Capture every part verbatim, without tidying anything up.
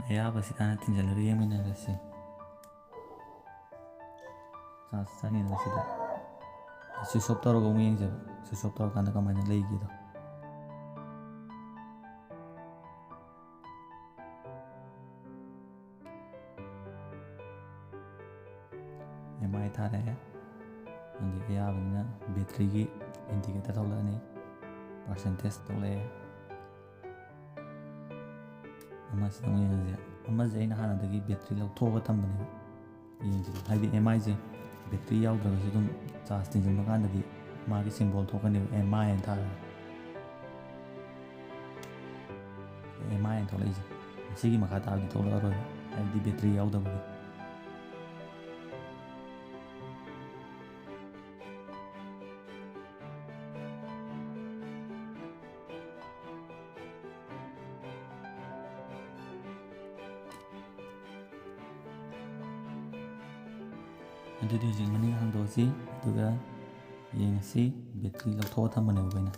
ꯑꯌꯥꯕꯁꯤ ꯍꯥꯟꯅ ꯊꯤꯟꯖꯤꯜꯂꯒ ꯌꯦꯡꯃꯤꯟꯅꯔꯁꯤ꯫ ꯆꯥꯔꯖ ꯆꯪꯉꯤꯗꯅ ꯁꯤꯗ꯫ ꯁ꯭ꯋꯤꯆ ꯑꯣꯐ ꯇꯧꯔꯒ ꯑꯃꯨꯛ ꯌꯦꯡꯁꯦꯕ꯫ ꯁ꯭ꯋꯤꯆ ꯑꯣꯐ ꯇꯧꯔꯀꯥꯟꯗ ꯀꯃꯥꯏꯅ ꯂꯩꯒꯦꯗꯣ꯫ ꯑꯦꯝ ꯑꯥꯏ ꯊꯥꯔꯛꯑꯦ꯫ ꯑꯗꯒꯤ ꯑꯌꯥꯕꯅꯤꯅ ꯕꯦꯇ꯭ꯔꯤꯒꯤ ꯏꯟꯗꯤꯀꯦꯇꯔ ꯊꯣꯛꯂꯛꯑꯅꯤ꯫ ꯄꯥꯔꯁꯦꯟꯇꯦꯖ ꯊꯣꯛꯂꯛꯑꯦ꯫ ꯑꯃꯁꯤꯗ ꯑꯃꯨꯛ ꯌꯦꯡꯉꯁꯦ꯫ ꯑꯃꯁꯦ ꯑꯩꯅ ꯍꯥꯟꯅꯗꯒꯤ ꯕꯦꯇ꯭ꯔꯤ ꯂꯧꯊꯣꯛꯑꯒ ꯊꯝꯕꯅꯦꯕ꯫ ꯌꯦꯡꯁꯦ, ꯍꯥꯏꯗꯤ ꯑꯦꯝ ꯑꯥꯏꯁꯦ ꯕꯦꯇ꯭ꯔꯤ ꯌꯥꯎꯗ꯭ꯔꯒꯁꯨ ꯑꯗꯨꯝ ꯆꯥꯔꯖ ꯊꯤꯡꯖꯤꯟꯕ ꯀꯥꯟꯗꯗꯤ ꯃꯥꯒꯤ ꯁꯤꯝꯕꯣꯜ ꯊꯣꯛꯀꯅꯦꯕ, ꯑꯦꯝ ꯑꯥꯏ ꯍꯥꯏꯅ ꯊꯥꯔꯒ꯫ ꯑꯦꯝ ꯑꯥꯏ ꯍꯥꯏꯅ ꯊꯣꯛꯂꯛꯏꯁꯦ꯫ ꯃꯁꯤꯒꯤ ꯃꯈꯥ ꯇꯥꯕꯗꯤ ꯊꯣꯛꯂꯛꯑꯔꯣꯏꯕ, ꯍꯥꯏꯕꯗꯤ ꯕꯦꯇ꯭ꯔꯤ ꯌꯥꯎꯗꯕꯒꯤ꯫ ꯑꯗꯨꯗꯤ ꯍꯧꯖꯤꯛ ꯃꯅꯤꯡ ꯍꯥꯡꯗꯣꯛꯑꯁꯤ, ꯑꯗꯨꯒ ꯌꯦꯡꯉꯁꯤ꯫ ꯕꯦꯇ꯭ꯔꯤ ꯂꯧꯊꯣꯛꯑ ꯊꯝꯕꯅꯦꯕ ꯑꯩꯈꯣꯏꯅ,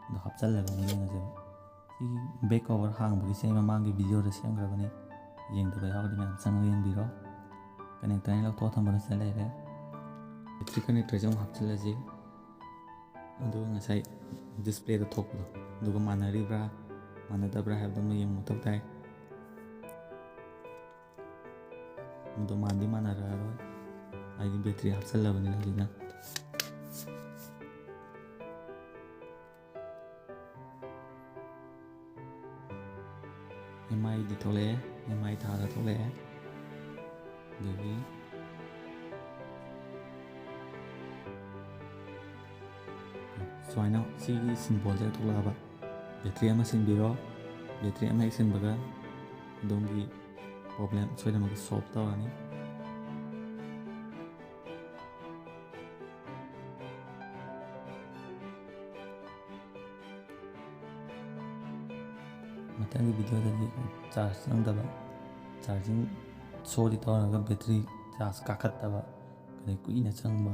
ꯑꯗꯣ ꯍꯥꯞꯆꯜꯂꯒ ꯑꯃꯨꯛ ꯌꯦꯡꯉꯁꯦꯕ꯫ ꯁꯤꯒꯤ ꯕꯦꯛ ꯀꯣꯕꯔ ꯍꯥꯡꯕꯒꯤꯁꯦ ꯑꯩ ꯃꯃꯥꯡꯒꯤ ꯚꯤꯗꯤꯑꯣꯗ ꯁꯦꯝꯈ꯭ꯔꯕꯅꯤ, ꯌꯦꯡꯗꯕ ꯌꯥꯎꯔꯗꯤ ꯃꯌꯥꯝ ꯆꯪꯉꯒ ꯌꯦꯡꯕꯤꯔꯣ꯫ ꯀꯅꯦꯛꯇꯔ ꯑꯩꯅ ꯂꯧꯊꯣꯛꯑ ꯊꯝꯕꯗꯣ ꯁꯤꯗ ꯂꯩꯔꯦ꯫ ꯕꯦꯇ꯭ꯔꯤ ꯀꯅꯦꯛꯇꯔꯁꯦ ꯑꯃꯨꯛ ꯍꯥꯞꯆꯤꯜꯂꯁꯤ꯫ ꯑꯗꯨꯒ ꯉꯁꯥꯏ ꯗꯤꯁꯄ꯭ꯂꯦꯗ ꯊꯣꯛꯄꯗꯣ, ꯑꯗꯨꯒ ꯃꯥꯟꯅꯔꯤꯕ꯭ꯔꯥ ꯃꯥꯟꯅꯗꯕ꯭ꯔꯥ ꯍꯥꯏꯕꯗꯣ ꯑꯃ ꯌꯦꯡꯕ ꯃꯊꯧ ꯇꯥꯏ꯫ ꯑꯗꯣ ꯃꯥꯟꯗꯤ ꯃꯥꯟꯅꯔꯛꯑꯔꯣꯏ, ꯍꯥꯏꯗꯤ ꯕꯦꯇ꯭ꯔꯤ ꯍꯥꯞꯆꯜꯂꯕꯅꯤꯅ ꯍꯧꯖꯤꯛꯅ꯫ ꯑꯦꯝ ꯑꯥꯏꯗꯤ ꯊꯣꯛꯂꯛꯑꯦ, ꯑꯦꯝ ꯑꯥꯏ ꯊꯥꯔꯒ ꯊꯣꯛꯂꯛꯑꯦ꯫ ꯑꯗꯒꯤ ꯁꯨꯃꯥꯏꯅ ꯁꯤꯒꯤ ꯁꯤꯝꯕꯣꯜꯁꯦ ꯊꯣꯛꯂꯛꯑꯕ꯫ ꯕꯦꯇ꯭ꯔꯤ ꯑꯃ ꯁꯤꯟꯕꯤꯔꯣ꯫ ꯕꯦꯇ꯭ꯔꯤ ꯑꯃ ꯍꯦꯛ ꯁꯤꯟꯕꯒ ꯑꯗꯣꯝꯒꯤ ꯄ꯭ꯔꯣꯕ꯭ꯂꯦꯝ ꯁꯣꯏꯗꯅꯃꯛꯀꯤ ꯁꯣꯜꯕ ꯇꯧꯔꯅꯤ꯫ ꯃꯊꯪꯒꯤ ꯚꯤꯗꯤꯑꯣꯗꯗꯤ ꯆꯥꯔꯖ ꯆꯪꯗꯕ, ꯆꯥꯔꯖꯤꯡ ꯁꯣꯗꯤ ꯇꯧꯔꯒ ꯕꯦꯇ꯭ꯔꯤ ꯆꯥꯔꯖ ꯀꯥꯈꯠꯇꯕ, ꯑꯗꯩ ꯀꯨꯏꯅ ꯆꯪꯕ,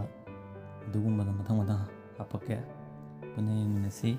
ꯑꯗꯨꯒꯨꯝꯕꯗꯣ ꯃꯊꯪ ꯃꯊꯪ ꯍꯥꯞꯄꯛꯀꯦ꯫ ꯄꯨꯟꯅ ꯌꯦꯡꯃꯤꯟꯅꯁꯤ꯫